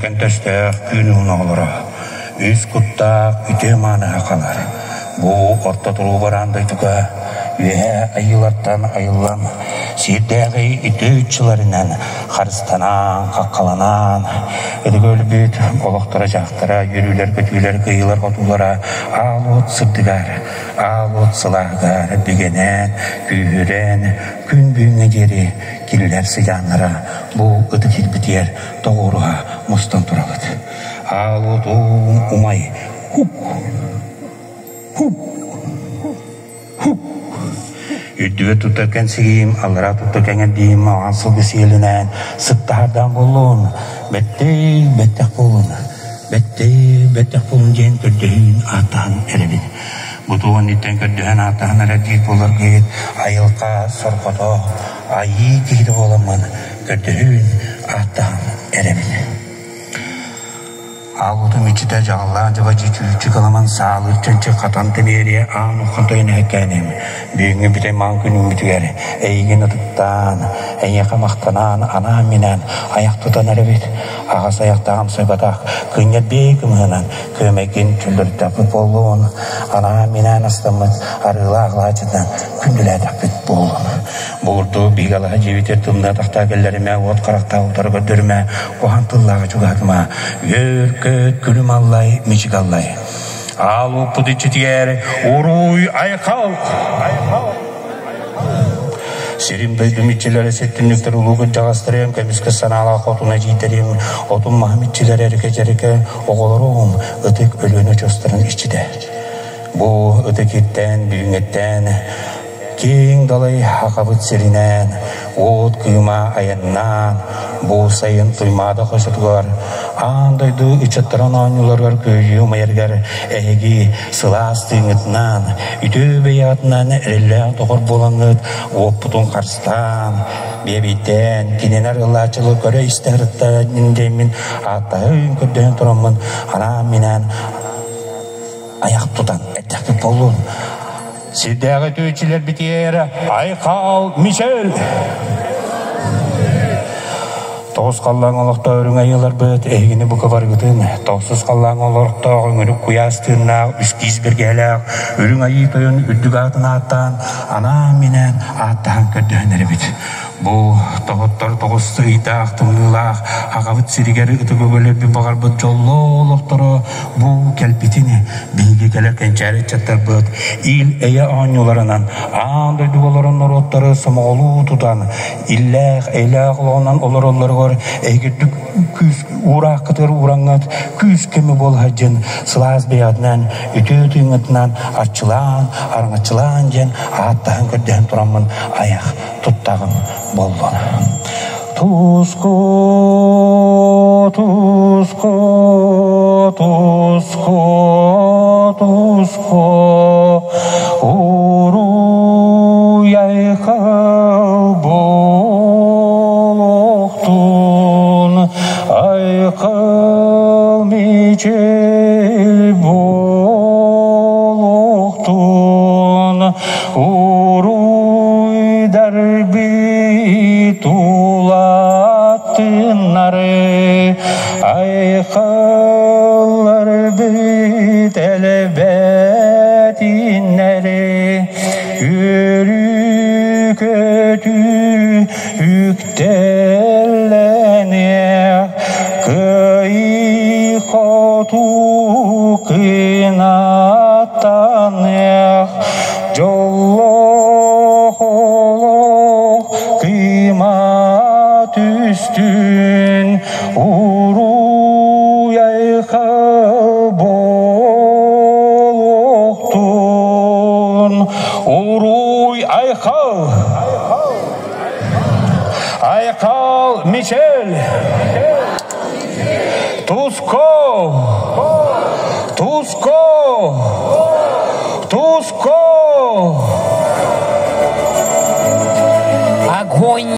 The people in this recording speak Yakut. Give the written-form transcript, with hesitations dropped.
Дьүөркэн төстөөх түүн уһун оҕолоро, үс куттаах үтүө мааны сахалар бу орто туруу бараан дойдуга үөһээ айыылартан айыллан сиэрдээҕи үтүө үччүлэринэн харыстанан, хаххаланан, ытык өлбүт олохторо-дьаһахтара, үөрүүлэр-көтүүлэр, кыайыылар-хотуулара аал уот сырдыгар, аал уот сылааһыгар бигэнэн, күүһүрэн, күн бүгүҥҥэ диэри кинилэр сыдьааннара бу ытык сирбитигэр тоҕуоруһа мустан турабыт. Аал уотуҥ умай, хуп, хуп, хуп. Үрдүгэр тутар кэнсигиим, аллараа тутар кэҥэрдиим, маҕан сылгы сиэлинээн сыттаһардаан буоллун, бэттэй, бэттэх буоллун, бэттэй, бэттэх буоллун диэн көрдөһүүн ааттаһан эрэбин. Бу тугун иттэн көрдөһөн ааттаһан эрэр диир буоларгыт айылҕа сорҕото айыы киһитэ буоламмын көрдөһүүн ааттаһан эрэбин. Аалбытым иччитэ дьаҕаллаах дьабадьы чүүччү кыламан саалыыр чанчык хатан тэмиэрийэ аан уххан тойон эһэккээним бүгүҥҥү бүтэй маҥан күнүммүтүгэр эйигин ытыктаан эйиэхэ махтанаан анаан-минээн айах тутан эрэбит аҕас айахтаах амсайбатах кынньар бэйэ кымыһынан күөмэйгин чөллөрүттэхпит буоллун анаан-минээн астаммыт арыылаах алаадьынан күндүлээтэхпит буоллун Буурду биһиги алаһа дьиэбитигэр тымныы атахтаах кэллэримэ, уот харахтаах утары көрдөрүмэ, куһаҕан тыллааҕы чугаһатыма, үөр-көт, күлүм аллай, мичик аллай. Аал уоппут иччитигэр уруй айхал! Сирим дойдум иччилэрэ сир түннүктэр улуу кырдьаҕастарым, көмүскэ санаалаах хотун эдьиийдэрим, отум маһым иччилэрэ эрикэ-дьэрикэ, оҕолорум, ытык Өлүөнэ очуостарын иччитэ. Бу ытык иртээн, бүгүҥҥэттэн Киэҥ далай Сахабыт сиринэн уот кыыма айаннаан, бу сайын Туймаада хочотугар аан дойду ыччаттарын оонньууларыгар кыайыы умайарыгар эһиги сылаас тыыҥҥытынан, үтүө бэйэҕитинэн эрэллээх доҕор буолаҥҥыт уоппутун харыстаан, биэбэйдээн, кинилэр ыллааччылы көрө-истэ сырытта диэммин ааттаһын көрдөһөн тураммын анаан-минээн айах тутан эттэхпит буоллун. Сирдээҕи түөччүлэрбитигэр айхал Мишель! Тоҕус халлааҥ олохтоох үрүҥ айыыларбыт эһигини бука барыгытын тохсус халлааҥ олохтоох өҥүрүк куйаас тыыннаах үс киис бэргэһэлээх үрүҥ айыы тойон үрдүк аатын ааттаан анаан-минээн ааттаһан көрдөһөн эрэбит. Бу тоһоттор тоҕус ыйдаах тымныылаах аҕабыт сиригэр ытык өбөлөрбүт баҕарбыт дьоллоох олохторо бу кэлбитин биһиги кэлэр кэнчээри ыччаттарбыт ил-эйэ оонньууларынан аан дойдуга олорон норуоттары сомоҕолуу тутан иллээх эйэлээх олоҕунан олороллоругар эһигирдик күүс уурааххытыгар уураҥҥыт күүс көмө буола сылдьын сылаас бэйэҕитинэн үтүө тыыҥҥытынан арчылаан араҥаччылаан диэн ааттаһан көрдөһөн тураммын айах туттаҕым буоллун. Туску, туску, туску, туску, уруй айхал буолуохтун, айхал мичил буолуохтун, Уруй дарби тулаттыннары айхаллар бит элбэтиннэри үөрүү көтүү үктэллэниэх кыайыы хотуу кынаттаныах Дьоллоох олох кыыма түстүн, уруй айхал буолуохтун. Уруй айхал! Айхал Мишель! Туско! Туско! Туско! Огонь!